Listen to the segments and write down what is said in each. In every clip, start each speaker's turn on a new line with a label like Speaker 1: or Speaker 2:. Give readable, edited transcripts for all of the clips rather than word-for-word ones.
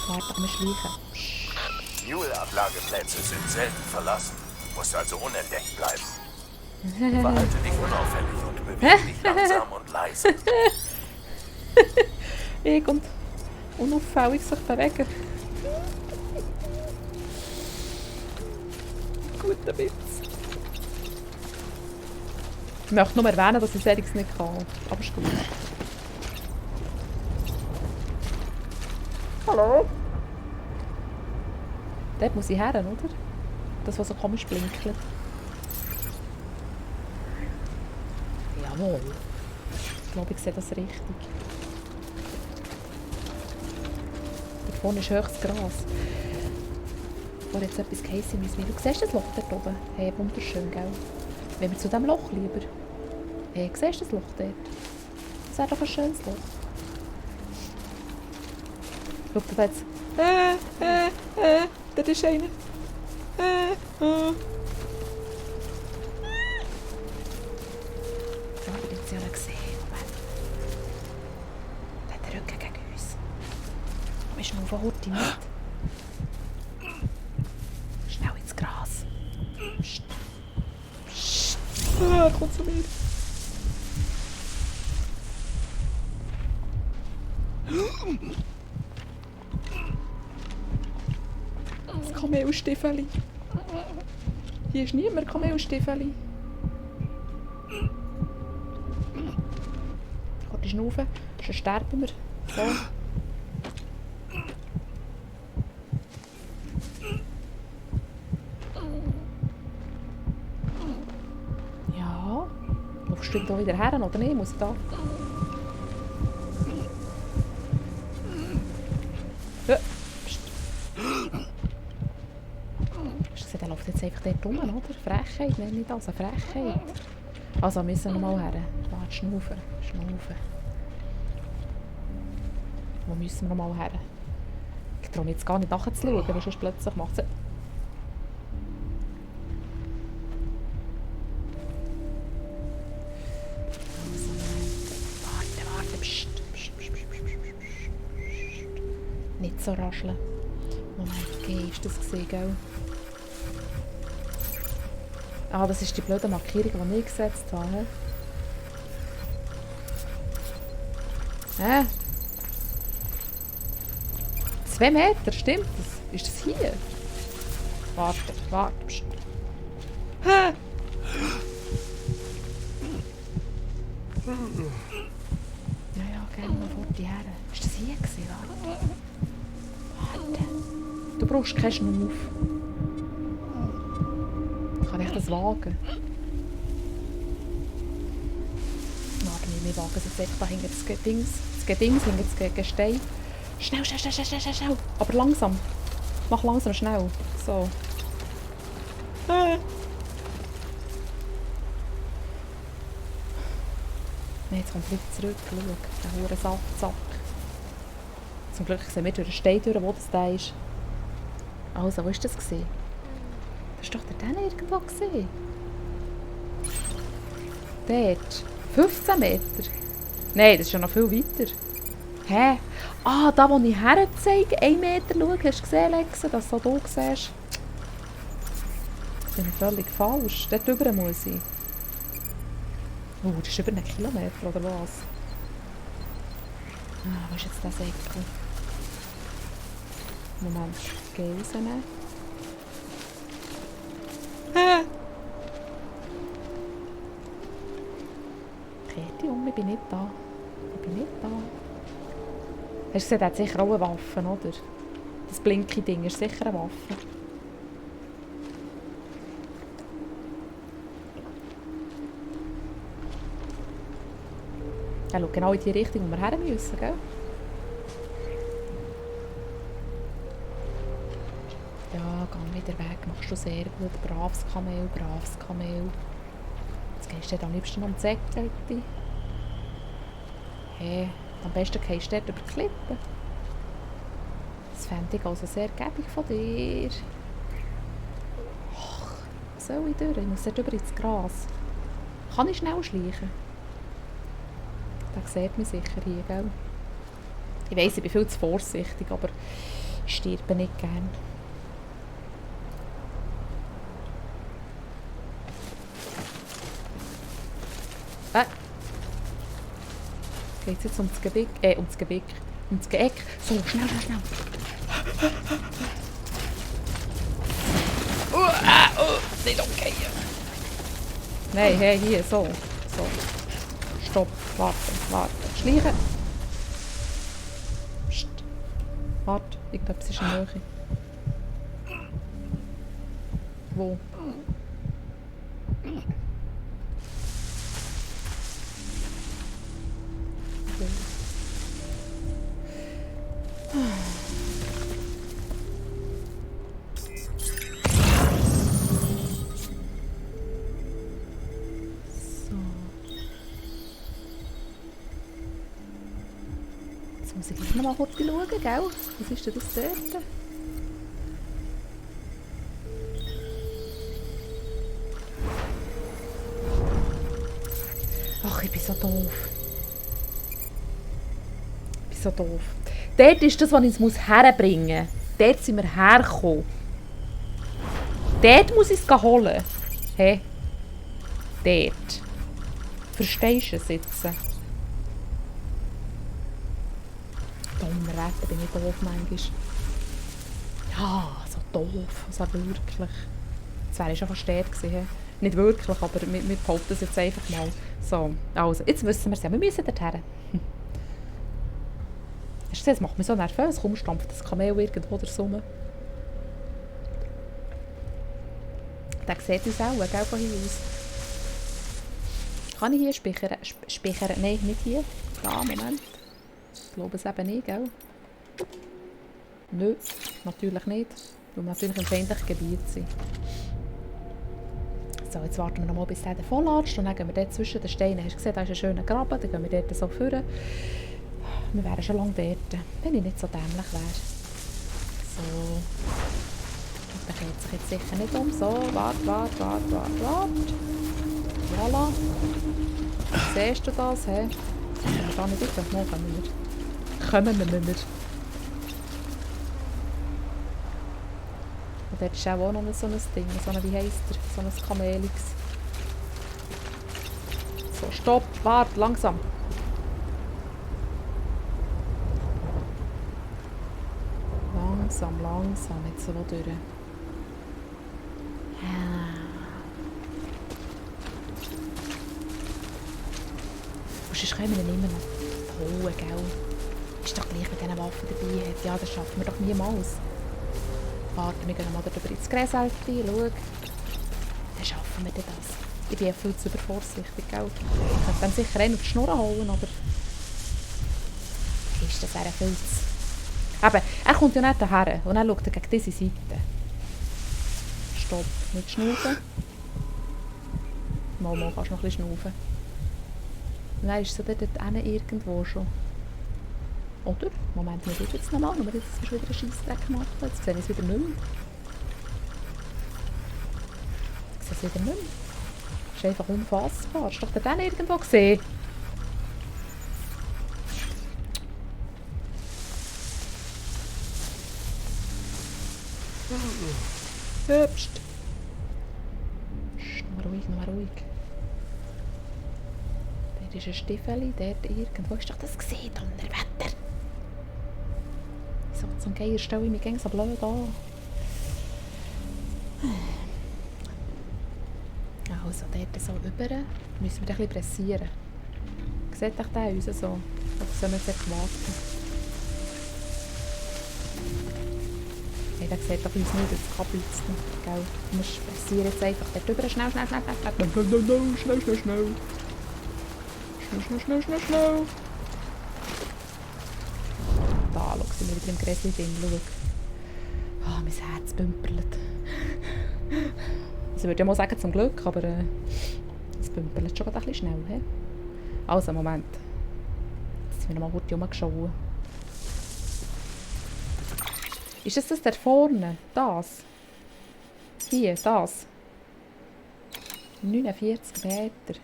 Speaker 1: Warte, kann man schleichen.
Speaker 2: Fuel-Ablageplätze sind selten verlassen. Musst also unentdeckt bleiben. Verhalte dich unauffällig und bewege dich langsam und leise.
Speaker 1: Und unauffällig sich bewegen. Guter Witz. Ich möchte nur erwähnen, dass ich es nicht kann. Aber ist gut. Hallo? Dort muss ich her, oder? Das, was so komisch blinkt. Jawohl. Ich glaube, ich sehe das richtig. Da vorne ist höchstes Gras. War jetzt etwas geheissen in meinem. Du siehst das Loch dort oben? Hey, wunderschön, gell? Wenn wir zu diesem Loch lieber. Hey, siehst du das Loch dort? Das wäre doch ein schönes Loch. Schau dir jetzt. Dort ist einer. So, aber jetzt ja gesehen. Moment. Der hat den Rücken gegen uns. Wir sind auf der Horti nicht. Schnell ins Gras. Psst. Psst. Komm zu mir. Das Kamelstiefeli. Hier ist niemand Kamelstiefeli. Gott, die Schnaufe. Sonst sterben wir. So. Ja. Laufst du da wieder her oder nicht? Muss ich da? Ja. Psst. Hast du gesehen, der läuft jetzt einfach dort rum, oder? Frechheit, nenne ich das. Eine Frechheit. Also müssen wir mal her. Warte, schnaufen. Schnaufen. Wo müssen wir noch mal her? Ich traue mich jetzt gar nicht nachzuschauen, weil sonst plötzlich macht es... Also, warte. Psst. Nicht so rascheln. Moment, ist das gesehen, gell? Ah, das ist die blöde Markierung, die ich gesetzt habe. Hä? 2 Meter, stimmt das? Ist das hier? Warte. Psst. Hä? Ja, gerne mal vor die her. Ist das hier gewesen? Warte. Du brauchst keinen Schnuff. Kann ich das wagen? Warte, wir wagen es jetzt echt da hinter das Gedings, hinter das Gestein. Schnell. Aber langsam. Mach langsam, schnell. So. Nee, jetzt kommt er wieder zurück. Schau, der hure Sack. Zum Glück sehen wir durch den Stein durch, wo das da ist. Also, wo war das? Das war doch der irgendwo. Dort. 15 Meter. Nein, das ist ja noch viel weiter. Hä? Ah, da wo ich herzeige, 1 Meter schaue. Hast du gesehen, Lexa, dass du hier siehst? Das bin ich völlig falsch. Dort drüber muss ich. Oh, das ist über 1 Kilometer, oder was? Ah, wo ist jetzt der Säckel? Moment, geh rausnehmen. Kehrt die um, ich bin nicht da. Hast du gesehen, der hat sicher auch eine Waffe, oder? Das blinke Ding ist sicher eine Waffe. Er schaut genau in die Richtung, wo wir her müssen, gell? Ja, geh wieder weg, machst du sehr gut. Braves Kamel. Jetzt gehst du dann am liebsten am Säckchen. Hey, am besten gehst du dort über die Klippe. Das fände ich also sehr gäbig von dir. Ach, soll ich durch? Ich muss dort über ins Gras. Kann ich schnell schleichen? Der sieht mich sicher hier, gell? Ich weiss, ich bin viel zu vorsichtig, aber Ich sterbe nicht gern. Geht es jetzt ums Gebäck? Ums Gebäck. Ums Geeck. So, schnell, schnell, schnell. Nicht okay. Nein, hey, hier, so. So. Stopp, warte, warte. Schleichen. Psst. Warte, ich glaube, es ist in der Nähe. Wo? Jetzt muss ich gleich noch mal kurz schauen, gell? Was ist denn das dort? Ach, ich bin so doof. Ich bin so doof. Dort ist das, was ich es herbringen muss. Dort sind wir hergekommen. Dort muss ich es holen. Hä? Dort. Verstehst du es jetzt? Donnerwetter, bin ich doof manchmal. Ja, so doof. Also wirklich. Das wäre schon fast dort gewesen. He? Nicht wirklich, aber wir behaupten es jetzt einfach mal. So, also, jetzt wissen wir es ja. Wir müssen dorthin. Hast du gesehen, das macht mich so nervös. Komm, stampft das Kamel irgendwo oder so. Der sieht uns auch, gell, von hier aus. Kann ich hier speichern? Speichern? Nein, nicht hier. Da, Moment. Ich glaube es eben nicht, gell? Nö, natürlich nicht. Weil wir natürlich im feindlichen Gebiet sind. So, jetzt warten wir noch mal, bis der volllatscht. Und dann gehen wir dort zwischen den Steinen. Hast du gesehen, da ist ein schöner Graben. Dann gehen wir dort so vorne. Wir wären schon lange dort, wenn ich nicht so dämlich wäre. So. Der kehrt sich jetzt sicher nicht um. So, warte. Voilà. Siehst du das, hä? Kommen wir da nicht weiter? No, kommen wir nicht. Und dort ist auch noch so ein Ding, so ein, wie heisst der? So ein Kamelix. So, stopp, warte, langsam. Langsam, jetzt so durch. Und sonst können wir ihn immer noch holen, gell? Ist doch gleich, wenn diesen Waffen dabei hat. Ja, das schaffen wir doch niemals. Warte, wir gehen mal darüber ins Gräsfeld rein, schau. Dann schaffen wir das. Ich bin ja viel zu übervorsichtig, gell? Ich könnte dann sicher einen auf die Schnur holen, aber... Ist das wäre viel zu... Eben, er kommt ja nicht daher und dann schaut er gegen diese Seite. Stopp, nicht schnaufen. Mal kannst du noch ein bisschen schnaufen. Und dann ist es so dort hinten irgendwo schon. Oder? Moment, wir schauen jetzt nochmal, aber jetzt hast du wieder einen Scheissdreck gemacht. Jetzt sehe ich es wieder nicht mehr. Ich sehe es wieder nicht mehr. Das ist einfach unfassbar. Hast du doch den irgendwo gesehen? Hübsch. Noch ruhig. Dort ist ein Stiefel, dort irgendwo. Hast du doch das gesehen, Donnerwetter? So zum Geier stelle ich mich gängig so blöd an. Also dort so über. Müssen wir ein bisschen pressieren. Sieht euch der uns so? Oder sollen wir jetzt warten? Nein, der sieht doch uns nicht, das Kapuzen. Gell? Wir pressieren jetzt einfach dort drüber. Schnell. Schnell. Da, schau, sind wir wieder im Gräschen drin. Schau. Ah, mein Herz bümperlet. Also ich würde ja mal sagen, zum Glück, aber es bümperlet schon ein bisschen schnell. He? Also, Moment. Jetzt sind wir noch mal kurz rumgeschaut. Ist das da vorne? Das? Hier, das? 49 Meter.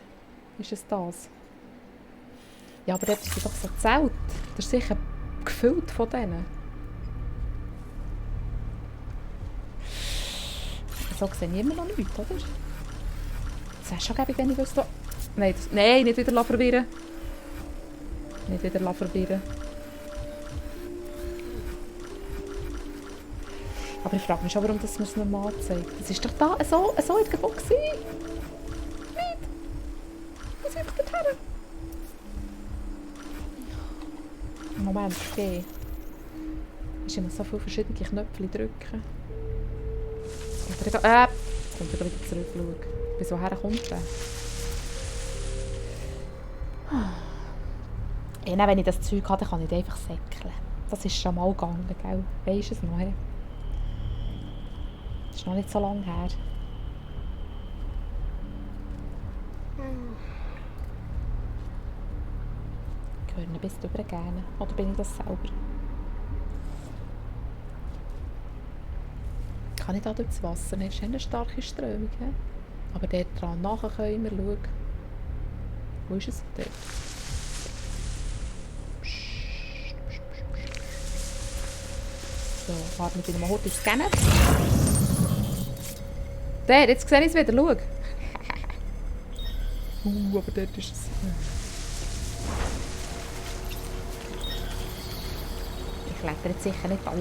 Speaker 1: Ist es das? Ja, aber dort ist doch so Zelt. Das ist sicher gefüllt von denen. so sehe ich immer noch nichts, oder? Das wäre schon gäbig, wenn ich wüsste... Nein, nein, nicht wieder verwirren. Nicht wieder verwirren. Aber ich frage mich schon, warum das mir es nicht mal anzeigt. Das ist doch da so in der Box gewesen. Nicht. Was ist dorthin? Moment, geh. Ich muss so viele verschiedene Knöpfe drücken. Jetzt kommt er wieder zurück. Schau. Bis woher kommt er? Ja, wenn ich das Zeug habe, dann kann ich einfach säckeln. Das ist schon mal gegangen, gell? Weisst du es noch? He? Das ist noch nicht so lange her. Gehören bis drüber gerne. Oder bin ich das selber? Kann ich da durch das Wasser? Das ist eine starke Strömung. He? Aber dort dran nachher können wir schauen. Wo ist es? Dort. So, warte, wir mal kurz scannen. Der, jetzt sehe ich es wieder, schau. Aber dort ist es. Ich kletter jetzt sicher nicht rauf.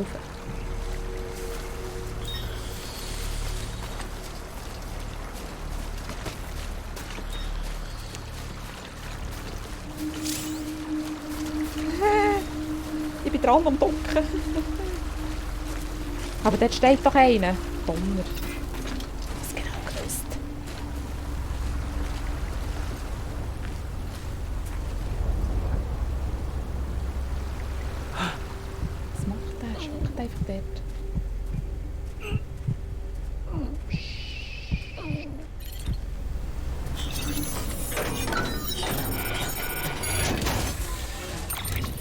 Speaker 1: Ich bin dran am Ducken. Aber dort steht doch einer. Donner. Was genau gelöst? Was macht der? Schmeckt einfach dort.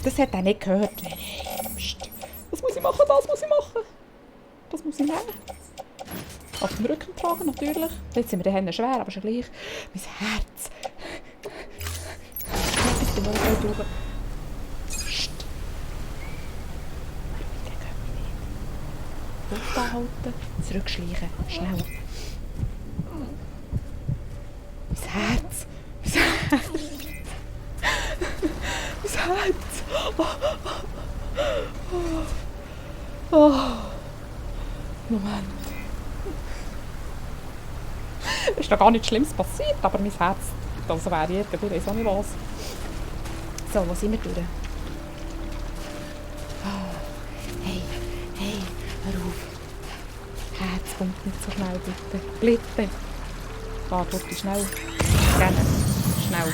Speaker 1: Das hat er nicht gehört. Was muss ich machen? Das muss ich machen. Das muss ich nehmen. Auf dem Rücken tragen, natürlich. Jetzt sind wir die Hände schwer, aber schon gleich. Mein Herz. Ich bin noch nicht durch. Psst. Den können wir nicht. Luft anhalten. Zurückschleichen. Schnell. Mein Herz. Mein Herz. Mein Herz. Oh. Moment. Es ist noch gar nichts Schlimmes passiert, aber mein Herz, das wäre irgendwie, ich weiß auch nicht was. So, wo sind wir durch? Oh. Hey, hör auf. Herz, kommt nicht so schnell, bitte. Bitte. Warte, schnell. Scannen. Schnell.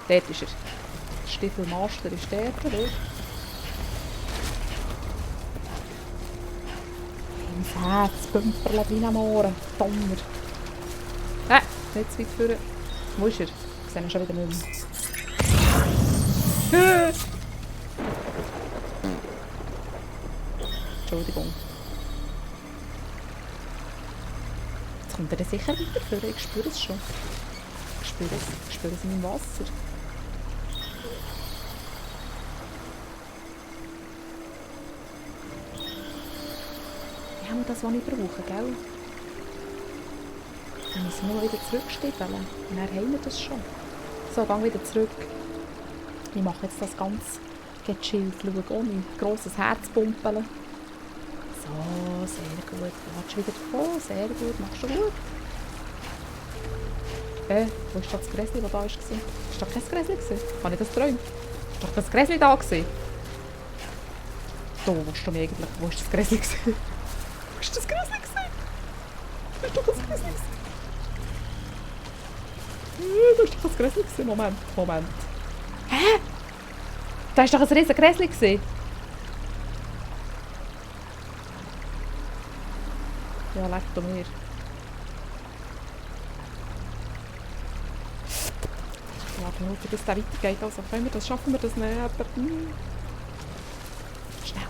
Speaker 1: Dort ist er. Der Stiefelmaster ist dort, oder? Mein Herz, Pümperle, wie am Ohren. Donner. Nicht zu weit führen. Wo ist er? Ich sehe ihn schon wieder nicht mehr. Entschuldigung. Jetzt kommt er sicher wieder führen. Ich spüre es schon. Ich spüre es in meinem Wasser. Ich habe das, was ich brauche, gell? Dann müssen wir nur wieder zurückstiefeln. Und dann haben wir das schon. So, geh wieder zurück. Ich mache jetzt das ganz gechillt. Schau, ohne grosses Herzpumpen. So, sehr gut. Watsch wieder davon. Sehr gut. Machst du gut. Wo ist das Gräschen, das da war? Ist das kein Gräschen? Habe ich das geträumt? Ist doch das Gräschen da gewesen? Da, wo ist das eigentlich? Wo ist das Gräschen? Wo ist das Gräschen? Wo ist doch das Gräschen? Das ist doch das Gräschen. Moment. Hä? Da war doch ein riesen Gräschen. Ja, leck doch mir. Warte mal, bis der weitergeht. Also, schaffen wir das nicht? Aber, Schnell,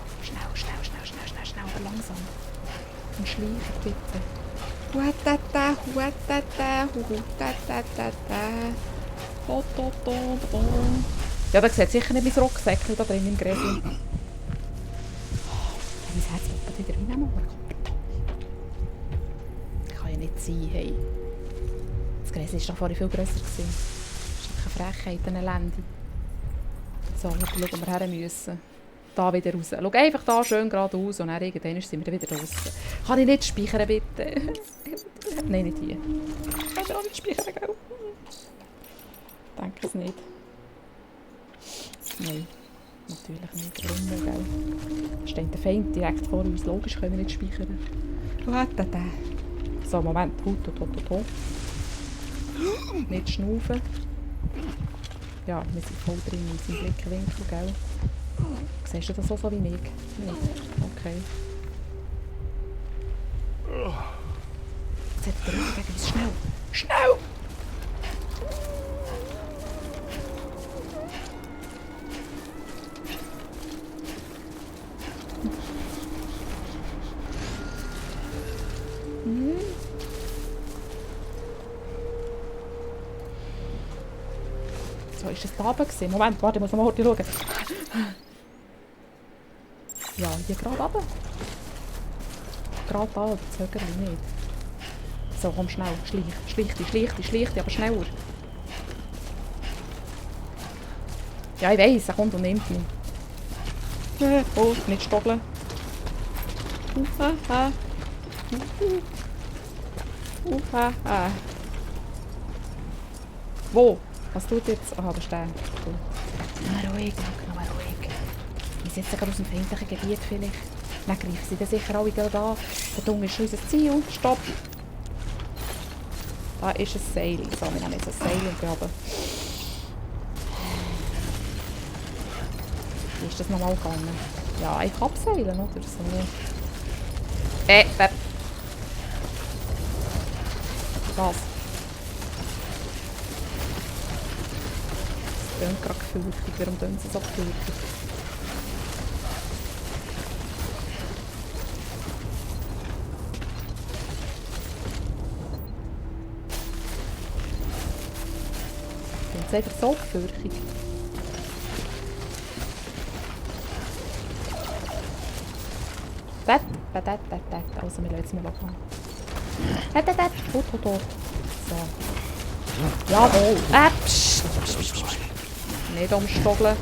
Speaker 1: aber langsam. Und schleichen, bitte. Ja, da sieht sicher nicht mein Rucksäckchen da drin im Gräschen. Mein Herz poppt wieder rein. sein, hey. Das Gräschen war doch vorhin viel grösser. Das ist eine Frechheit, eine Lände. So, schauen, wo wir her müssen. Da wieder raus. Schau einfach da schön geradeaus und dann irgendwann sind wir wieder draussen. Kann ich nicht speichern, bitte? Nein, nicht hier. Kannst du auch nicht speichern, gell? Denke es nicht. Nein, natürlich nicht. Warum, gell? Steht der Feind direkt vor uns. Logisch können wir nicht speichern. So, Moment. Nicht schnaufen. Ja, wir sind voll drin in unserem Blickwinkel, gell? Siehst du das auch so wie ich? Nicht? Okay. Jetzt hat er gegen uns. Schnell! Schnell! So, ist das da oben gewesen? Moment, warte, ich muss noch mal schauen. Ja, hier gerade runter. Gerade da, das Högerli nicht. So, komm schnell, schleich dich, aber schneller. Ja, ich weiss, er kommt und nimmt mich. Oh, nicht stoggeln. Wo? Was tut jetzt? Aha, der Stern. Nur ruhig, nur ruhig. Wir sind jetzt gerade aus dem feindlichen Gebiet vielleicht. Dann greifen sie dann sicher alle gerade an. Da unten ist unser Ziel. Stopp! Da ist ein Seil. So, wir nehmen jetzt ein Seil und graben. Wie ist das nochmal gegangen? Ja, ich abseilen, oder? So. Was? Es tönt gerade gefürchtet. Warum tönt sie so gefürchtet? Tönt sie einfach so gefürchtet? Also, wir lassen jetzt mal abhauen. So. Jawohl. Psst. Nicht umstoggeln.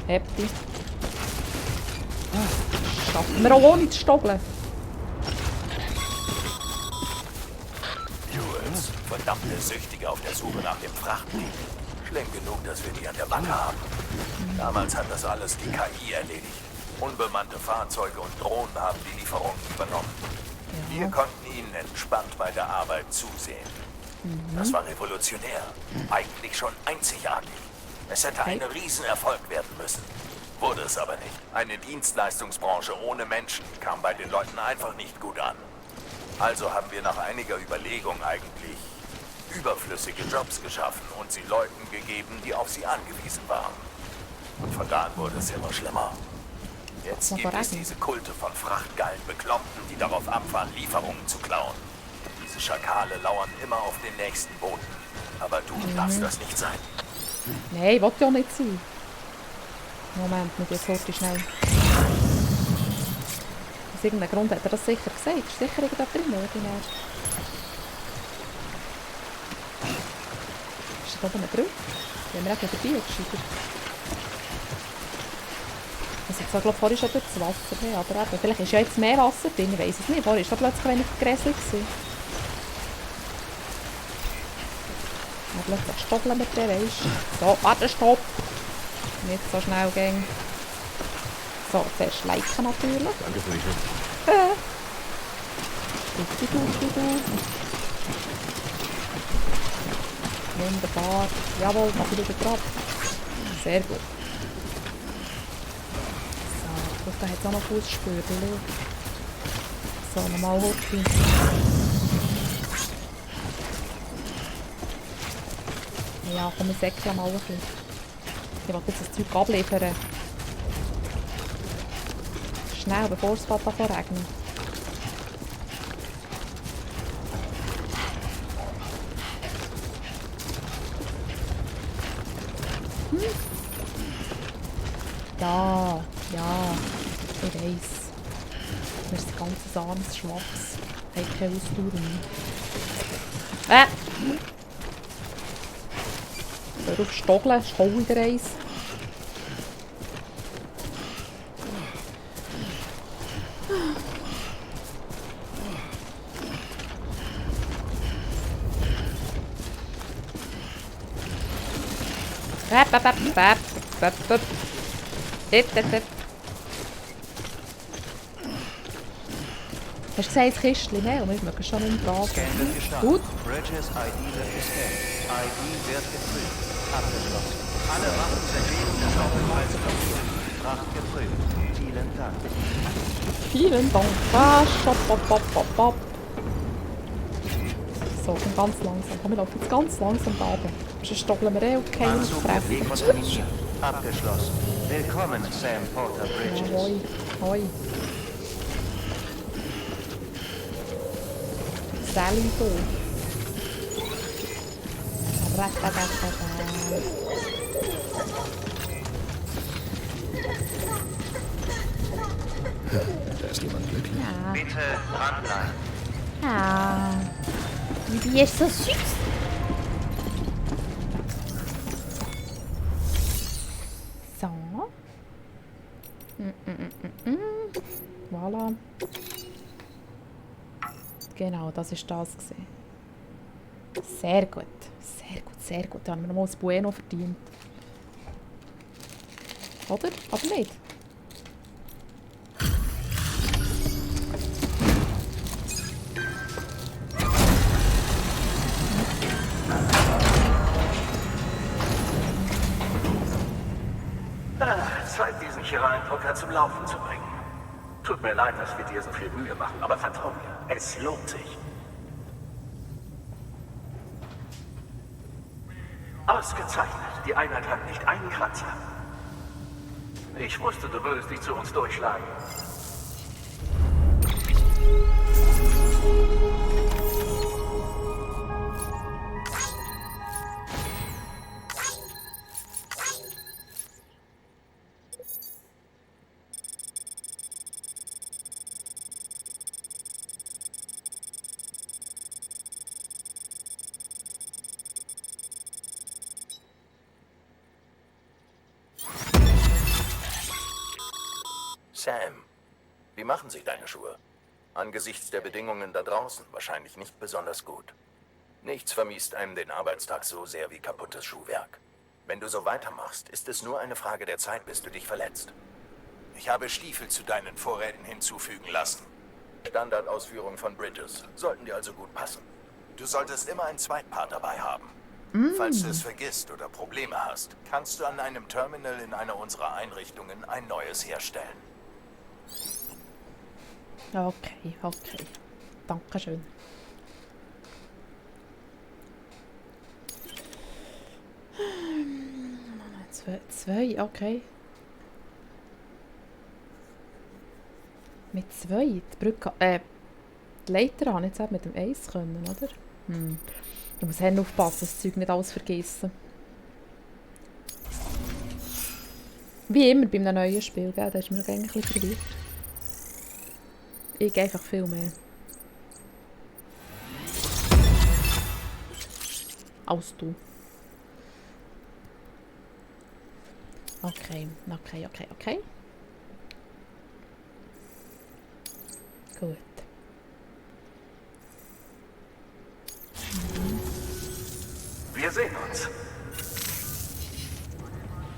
Speaker 1: Happy. Schaffen wir auch ohne zu stoggeln.
Speaker 2: Jules, verdammte Süchtige auf der Suche nach dem Frachtdieb. Schlimm genug, dass wir die an der Backe haben. Damals hat das alles die KI erledigt. Unbemannte Fahrzeuge und Drohnen haben die Lieferungen übernommen. Ja. Wir konnten ihnen entspannt bei der Arbeit zusehen. Das war revolutionär. Eigentlich schon einzigartig. Es hätte ein Riesenerfolg werden müssen. Wurde es aber nicht. Eine Dienstleistungsbranche ohne Menschen kam bei den Leuten einfach nicht gut an. Also haben wir nach einiger Überlegung eigentlich überflüssige Jobs geschaffen und sie Leuten gegeben, die auf sie angewiesen waren. Und von da an wurde es immer schlimmer. Jetzt gibt es diese Kulte von frachtgeilen Bekloppten, die darauf abfahren, Lieferungen zu klauen. Diese Schakale lauern immer auf den nächsten Boten. Aber du darfst das nicht sein.
Speaker 1: Nein, will ja nicht sein. Moment, mit jetzt hört schnell. Aus irgendeinem Grund hat er das sicher gesagt. Ist sicher irgendwo drin, oder? Ist da oben eine Brücke? Die haben wir auch dabei gescheitert. Also ich glaube, vorhin schon durch das Wasser. Ja, aber eben, vielleicht ist ja jetzt mehr Wasser drin, ich weiss es nicht. Vorhin war da plötzlich weniger Gräschen. Ja, plötzlich stopfeln wir drin, weisst du. So, warte, stopp! Nicht so schnell gehen. So, zuerst liken natürlich.
Speaker 3: Danke für die Hilfe.
Speaker 1: Wunderbar. Jawohl, mach ich wieder drauf. Sehr gut. So, da hat es auch noch Fußspuren. So, nochmal Hopfi. Ja, komm, wir säckeln mal ein bisschen. Ich will jetzt das Zeug abliefern. Schnell, bevor es regnet. Ja, ich weiss. Mir ist ein ganz armes Schwachs. haben keine Ausdauer mehr. Hör auf Stogeln, ist hau wieder eins. Hast du gesehen, das Kistchen? Ne, und wir mögen schon umtragen.
Speaker 3: Scan wird gestartet.
Speaker 1: Gut.
Speaker 3: Bridges ID wird gescannt. ID wird geprüft. Abgeschlossen. Alle Waffensysteme des Aufenthalts blockiert. Fracht geprüft. Vielen Dank.
Speaker 1: Vielen Dank. So, komm ganz langsam. Komm, wir laufen jetzt ganz langsam da runter. Sonst stoppeln wir okay und
Speaker 3: Anzug wird
Speaker 1: treffen.
Speaker 3: dekontaminiert. Abgeschlossen. Willkommen, Sam Porter Bridges.
Speaker 1: Hoi, hoi. Sally da.
Speaker 2: Da ist jemand glücklich.
Speaker 1: Ja.
Speaker 3: Bitte dranbleiben.
Speaker 1: Ah. Wie ist so süß. So. Voilà. Genau, das war das. Sehr gut. Sehr gut, sehr gut. Da haben wir noch mal das Bueno verdient. Oder? Aber nicht.
Speaker 2: Zeit, diesen Chiralendrucker zum Laufen zu bringen. Tut mir leid, dass wir dir so viel Mühe machen, aber vertrau mir, es lohnt sich. Ausgezeichnet. Die Einheit hat nicht einen Kratzer. Ich wusste, du würdest dich zu uns durchschlagen. Sam, wie machen sich deine Schuhe? Angesichts der Bedingungen da draußen wahrscheinlich nicht besonders gut. Nichts vermiest einem den Arbeitstag so sehr wie kaputtes Schuhwerk. Wenn du so weitermachst, ist es nur eine Frage der Zeit, bis du dich verletzt. Ich habe Stiefel zu deinen Vorräten hinzufügen lassen. Standardausführung von Bridges. Sollten dir also gut passen. Du solltest immer einen Zweitpart dabei haben. Falls du es vergisst oder Probleme hast, kannst du an einem Terminal in einer unserer Einrichtungen ein neues herstellen.
Speaker 1: Okay, okay. Dankeschön. Zwei, okay. Mit zwei? Die Brücke, die Leiter habe ich jetzt mit dem Eis können, oder? Du musst aufpassen, das Zeug nicht alles vergessen. Wie immer bei einem neuen Spiel, gell? Da ist mir eigentlich ein bisschen verwirrt. Ich gehe einfach viel mehr. Als du. Okay, okay, okay, okay. Gut.
Speaker 2: Wir sehen uns.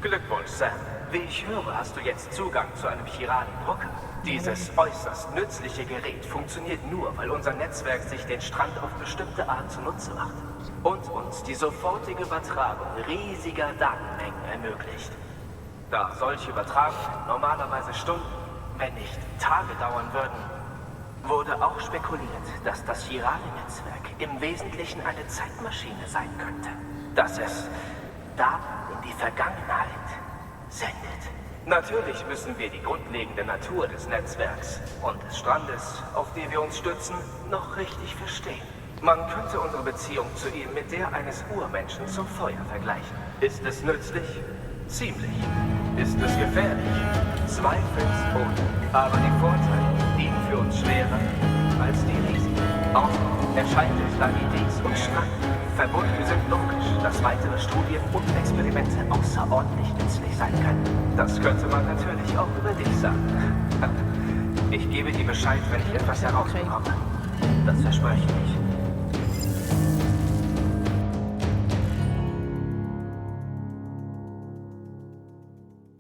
Speaker 2: Glückwunsch, Sam.
Speaker 4: Wie ich höre, hast du jetzt Zugang zu einem chiralen Drucker. Dieses äußerst nützliche Gerät funktioniert nur, weil unser Netzwerk sich den Strand auf bestimmte Art zunutze macht und uns die sofortige Übertragung riesiger Datenmengen ermöglicht. Da solche Übertragungen normalerweise Stunden, wenn nicht Tage dauern würden, wurde auch spekuliert, dass das Chirale-Netzwerk im Wesentlichen eine Zeitmaschine sein könnte. Dass es Daten in die Vergangenheit sendet. Natürlich müssen wir die grundlegende Natur des Netzwerks und des Strandes, auf den wir uns stützen, noch richtig verstehen. Man könnte unsere Beziehung zu ihm mit der eines Urmenschen zum Feuer vergleichen. Ist es nützlich? Ziemlich. Ist es gefährlich? Zweifelsohne. Aber die Vorteile liegen für uns schwerer als die Risiken. Auch erscheint es, da die Dies und Strand verbunden sind logisch, dass weitere Studien und Experimente außerordentlich nützlich sein können. Das könnte man natürlich auch über dich sagen. Ich gebe dir Bescheid, wenn ich etwas herausbekomme. Das verspreche ich.